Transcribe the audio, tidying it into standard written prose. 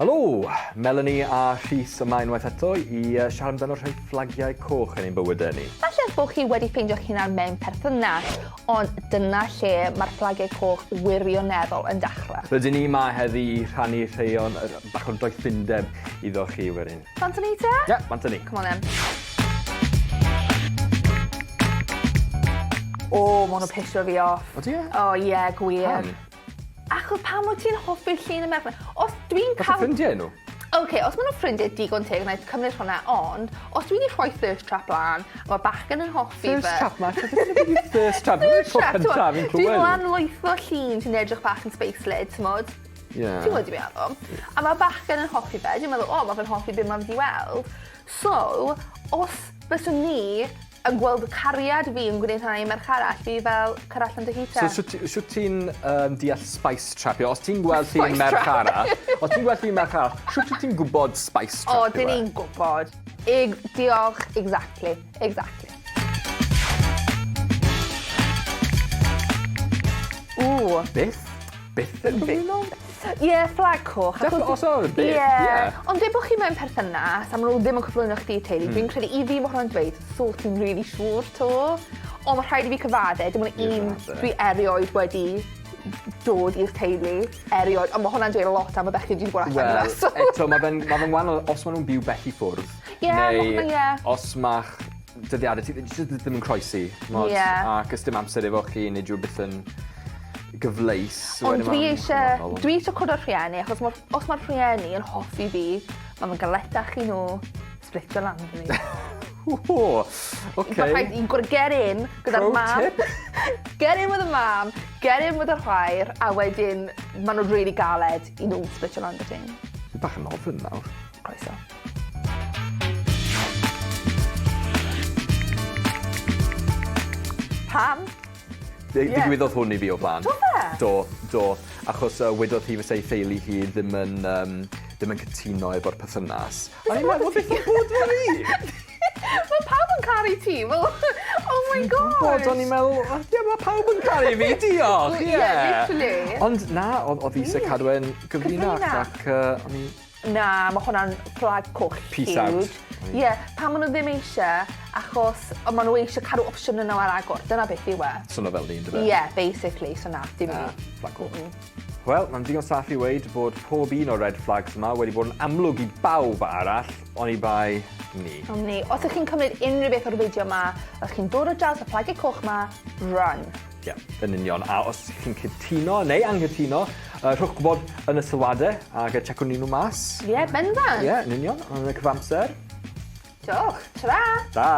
Helo! Melanie a Rhys yma unwaith eto i siarad amdano rhai fflagiau coch yn ein bywydau ni. Falle bod chi wedi ffeindio'ch hunan mewn perthynas, ond dyna lle mae'r fflagiau coch wirioneddol yn dechrau. Rydyn ni 'ma heddi i rhannu rhei o'n bach o'n doethindeb iddo chi wedyn. Bant â ni te? Ie, bant â ni. Come on then. O, ma' hwn yn pisio fi off. Odi e? O ie, gwir. Pam? Achos pam wyt ti'n hoffi'r llun y merch 'na? Os dwi'n Falle cael... ffrindiau nhw. Oce, os maen nhw'n ffrindiau digon teg, wna i cymryd hwnna, ond os dwi wedi rhoi thirst trap lan, a mae bachgen yn hoffi fe... Thirst trap, ma' beth yw thirst trap? Thirst trap, Tro cyntaf fi'n Dwi'n clywed. lanlwytho llun sy'n edrych bach yn spacelyd, t'mod? Ie. Ti'n gwybod be dwi'n meddwl? A mae bachgen yn hoffi fe, dwi'n meddwl, o, mae fe'n hoffi be mae fe 'di weld. So, os fyswn ni yn gweld cariad fi yn gwneud hwnna i merch arall, fi fel, cer allan dy hun te. So shwt shwt ti'n yym deall spice trapio? Os ti'n gweld llun merch arall, os ti'n gweld llun merch arall, shwt wyt ti'n gwybod spice trap yw e? O, dyn ni'n gwybod. Ig, diolch, exactly, exactly. Ww. Byth? Byth yn cyflwyno? Ie, fflag coch. Achos... Os o, byth, ie. Yeah. Ond dweud bod chi mewn perthynas a maen nhw ddim yn cyflwyno chdi i teulu, mm. dwi'n credu i fi mae hwnna'n dweud, so ti'n really siŵr to. Ond mae rhaid i fi cyfadde, dim ond un dwi erioed wedi dod i'r teulu, erioed. Ond mae hwnna'n dweud lot am y bechgyn dwi wedi bod allan well, gyda. So. Eto, mae fe'n ma fe wahanol os maen nhw'n byw bell i ffwrdd. Ie, neu yeah, yeah. os ma'ch dyddiadau ti jyst ddim yn croesi, ch'mod? Ie. Ac os dim amser efo chi neu dyw e byth yn gyfleus. Ond dwi eisie dwi eisie cwrdd â'r rhieni achos ma'r os ma'r rhieni yn hoffi fi ma' fe'n galetach i nhw splitio lan 'da fi. Ww! Oce. Ma' rhaid you've gotta get in gyda'r mam. Pro tip. Get in with the mam, get in with y chwaer a wedyn ma' nhw'n rili galed i nhw splitio lan 'da ti. Dwi bach yn ofn nawr. Croeso. Pam? Di- Digwyddodd hwn i fi o blaen. Do fe? Do, do. Achos yy wedodd hi fysa ei theulu hi ddim yn yym ddim yn cytuno efo'r perthynas. A o'n i'n meddwl beth yn bod efo fi? Mae pawb yn caru ti fel oh my gosh. Gwbod o'n i'n meddwl o ie ma' pawb yn caru fi diolch ie. Ie literally. Ond na o'dd o'dd 'i isie cadw e'n gyfrinach ac yy o'n i Na, mae hwnna'n fflag coch Peace out. huge. Ie, pan maen nhw ddim eisiau, achos ond maen nhw eisiau cadw opsiwn yno ar agor. Dyna beth yw e. Swno fel ni, yndyfe? Ie, basically, so na, dim Na, ni. fflag coch. Wel, mae'n digon saff i weud bod pob un o'r red flags yma wedi bod yn amlwg i bawb arall, oni bai ni. Ond ni. Os ych chi'n cymryd unrhyw beth o'r fideo yma, os chi'n dod ar draws y fflagiau coch yma, run. Ie, yn union. A os chi'n cytuno neu anghytuno, uh, rhowch gwybod yn y sylwadau ac y checwn ni nhw mas. Ie, yeah, bendant. Ie, yeah, yn union. Ond yn y cyfamser. Diolch. Ta-ra! Ta!